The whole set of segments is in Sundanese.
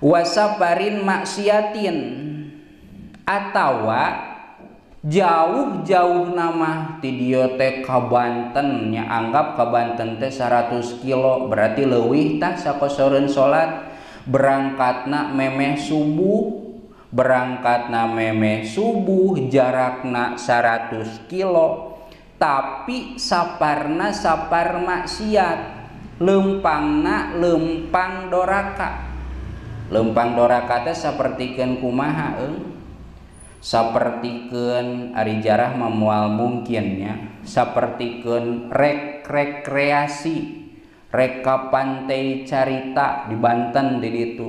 Wasafarin maksiatin atawa jauh-jauh nama ti dieu teh ka Banten nya, anggap ka Banten teh 100 kilo berarti leuwih tah sakosoreun salat, berangkatna memeh subuh, berangkatna memeh subuh jarakna 100 kilo tapi saparna sapar maksiat, lempangna lempang doraka. Lempang doraka teh sapertikeun kumaha eung? Sapertikeun ari jarah mah moal mungkin nya, sapertikeun rekreasi rek ka pantai Carita di Banten di ditu.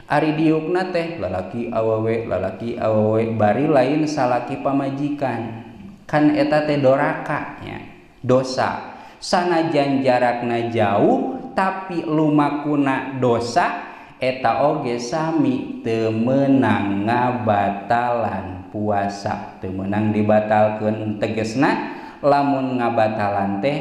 Ari diukna teh lalaki awewe, lalaki awewe bari lain salaki pamajikan. Kan eta teh doraka nya, dosa. Sanajan jarakna jauh tapi lumakuna dosa, eta oge sami teu meunang ngabatalan puasa, teu meunang dibatalkeun. Tegesna lamun ngabatalan teh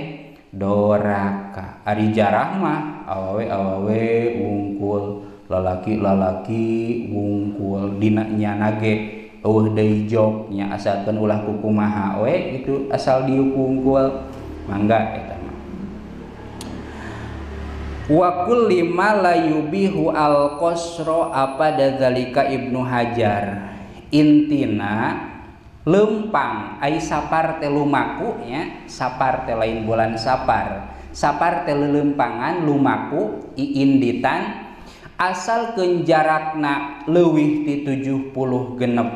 doraka. Ari jarah mah awewe awewe wungkul, lalaki lalaki wungkul, dina nyana ge eueuh deui jok nya, asalkeun ulah kukumaha we itu asal diuk wungkul mangga eta mah. Wa kulli ma la yubihu al qasra apa dzalika Ibnu Hajar. Intina lempang ai sapar teh lumaku nya, sapar teh lain bulan sapar, sapar teh lelempangan lumaku iinditan asal jarakna leuwih ti 76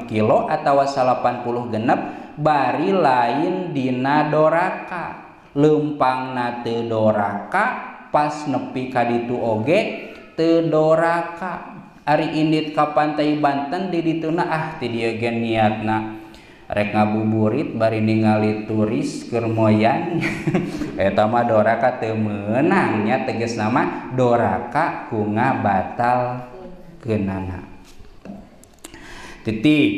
kilo atawa 86 bari lain dina doraka, lempangna teu doraka pas nepi ka ditu oge teu doraka. Ari indit ka pantai Banten di dituna ah ti dieu ge niatna rek ngabuburit bari ningali turis keur moyan eta mah doraka teu meunang nya, tegasna mah doraka ku ngabatalkeunana. Titik.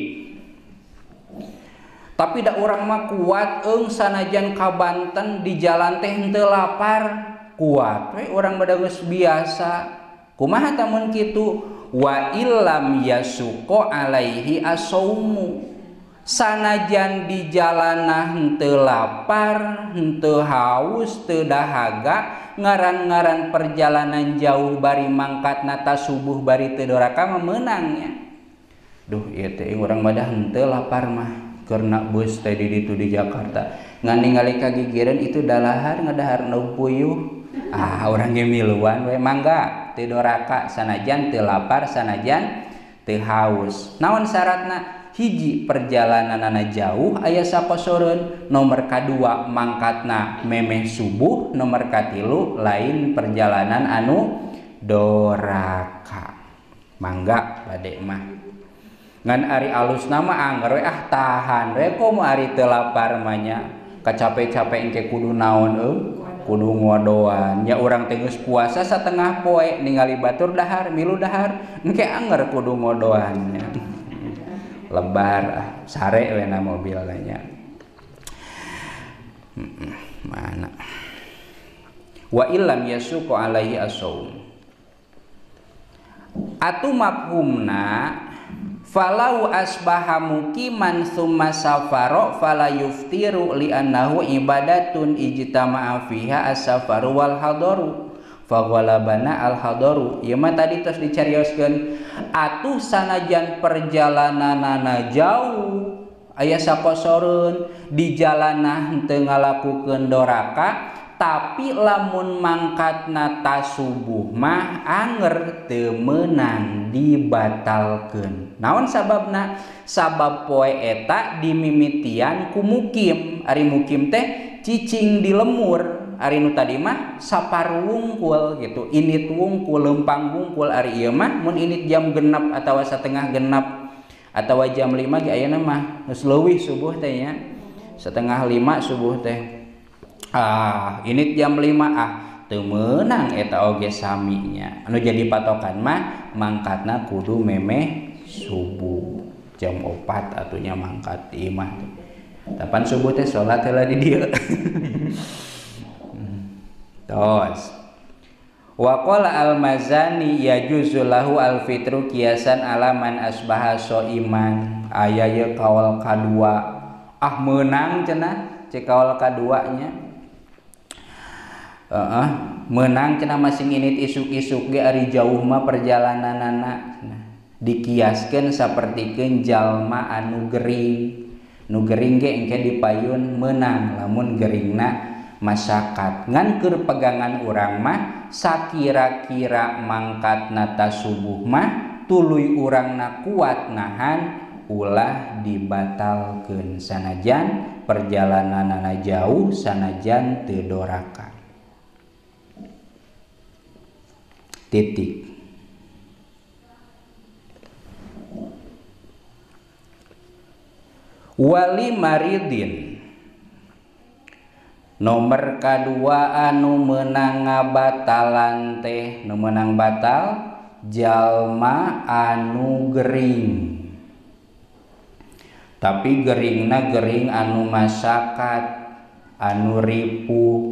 Tapi da urang mah kuat eung sanajan ka Banten di jalan teh henteu lapar, kuat we urang mah geus biasa. Kumaha tah mun kitu? Wa illam yasuqa alaihi asaumu, sanajan di jalanah henteu lapar, henteu haus, teu dahaga, ngaran-ngaran perjalanan jauh bari mangkatna ta subuh bari teu doraka mah meunangnya. Duh ieu teh urang mah dah henteu lapar mah karena bus teh di ditu di Jakarta ngan ningali kagigireun itu dalahar ngadahar nu puyuh, ah urang ge miluan we mangga teu doraka sanajan teu lapar sanajan teu haus. Naon syaratna? Hiji, perjalananana jauh aya sakosoreun, nomor kadua mangkatna memeh subuh, nomor katilu lain perjalanan anu doraka. Mangga bade mah. Ngan ari alusna mah angger we ah tahan we komo ari teu lapar mah nya, kacape-cape engke kudu naon euy, kudu ngodoan nya. Urang teh geus puasa satengah poe ningali batur dahar milu dahar engke angger kudu ngodoan nya. Lebar ah sare we na mobilna nya. Mana wa illam yasuqu alaihi as-saum atu mafhumna falau asbaha muqiman tsumma safara fala yuftiru li annahu ibadatun ijtama'a fiha as-safaru wal hadaru faghalabana al hadaru. Ieu mah tadi tos dicarioskeun atuh sanajan perjalananana jauh aya sakosoreun di jalanah henteu ngalakukeun doraka, tapi lamun mangkatna ta subuh mah anger teu meunang dibatalkeun. Naon sababna? Sabab poe eta dimimitian ku mukim. Ari mukim teh cicing di lemur, ari nu tadi mah sapar wungkul gitu, init wungkul, lempang wungkul. Ari ieu mah mun init jam genep atawa setengah genep atawa jam 5 ge ayeuna mah geus leuwih subuh teh nya, setengah lima subuh teh. Ah, ini jam 5 ah teu meunang eta oge saminya. Anu jadi patokan mah mangkatna kudu memeh subuh jam 4 atunya mangkat imah teh. Tapan subuh teh salat heula di dieu. Tos. Wa qala al-Mazani yajuzu lahu al-fitru kiasan ala man asbaha soiman. Aya ye kaul kadua. Ah meunang cenah cek kaul kaduanya. Meunang cenah masing init isuk-isuk ge ari jauh mah perjalananana. Dikiaskeun sapertikeun jalma anu gering. Nu gering ge engke dipayun meunang lamun geringna masakat. Ngan keur pegangan urang mah sakira-kira mangkatna ta subuh mah tuluy urangna kuat nahan ulah dibatalkeun sanajan perjalananana jauh sanajan teu doraka. Titik. Wali maridin nomor kadua anu meunang ngabatalan teh, nu meunang batal jalma anu gering. Tapi geringna gering anu masakat, anu ripuh,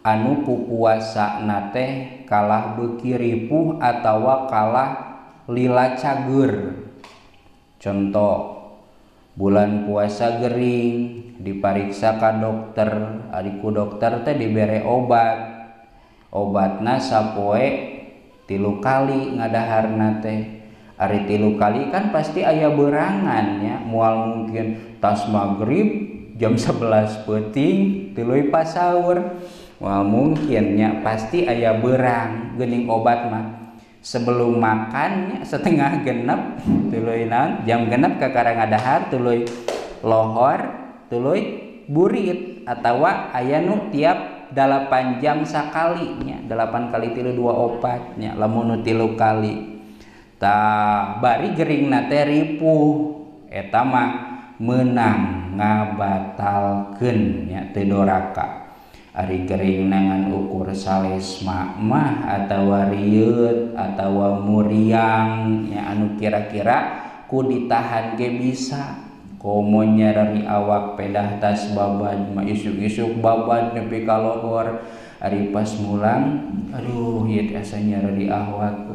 anu ku puasana teh kalah beuki ripuh atawa kalah lila cager. Contoh, bulan puasa gering dipariksa ka dokter, ari ku dokter teh dibere obat. Obatna sapoe 3 kali ngadaharna teh. Ari 3 kali kan pasti aya berangan nya, moal mungkin tas magrib jam 11 peuting tuluy pasaur. Moal mungkin nya, pasti aya berang geuning obat mah. Sebelum makan setengah genep tuluy naon jam genep kakara ngadahar tuluy lohor tuluy burit atawa aya nu tiap 8 jam sakali nya, 8 kali 3 24 nya lamun nu 3 kali. Tah bari geringna teh ripuh eta mah meunang ngabatalkeun nya teu doraka. Ari gering ngan ukur salesma mah atawa rieut atawa muriang nya anu kira-kira ku ditahan ge bisa. Komo nyarari awak pedah tas babad mah isuk-isuk babad nepi ka lohor. Ari pas mulang aduh ieu teh asa nyarari awak.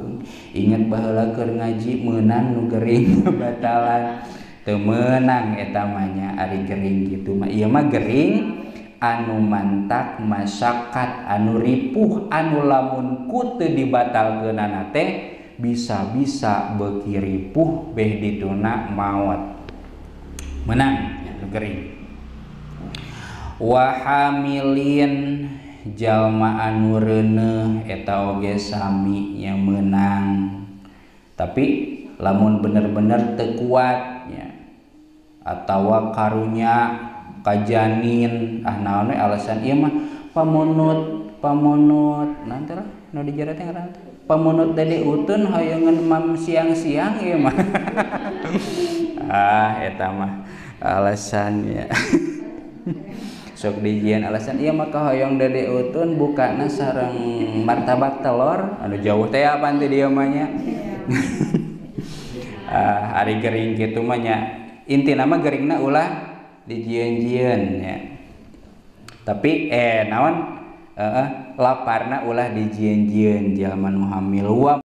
Ingat baheula keur ngaji meunang nu gering batalan. Teu meunang eta mah nya ari gering kitu mah. Ieu mah gering anu mantak masakat anu ripuh anu lamun ku teu dibatalkeunana teh bisa-bisa beuki ripuh beh dituna maot. Menang nya nu gering. Wa hamilin jalma anu reuneuh eta oge sami nya meunang. Tapi lamun bener-bener teu kuat nya atawa karunya kajanin ah naon we alasan ieu mah pamunut nanti lah nu dijara teh ngaranna teh pamunut dede utun hoyongeun mam siang-siang ieu mah. Ah eta mah alasannya. Sok dijieun alasan ieu mah kahoyong dede utun bukana sareng martabak telur anu jauh teh apaan teh dieu mah nya. Ah ari gering kitu mah nya intina mah geringna ulah dijieun-jieun ya. Tapi naon laparna ulah dijieun-jieun jalma nu hamil. Wa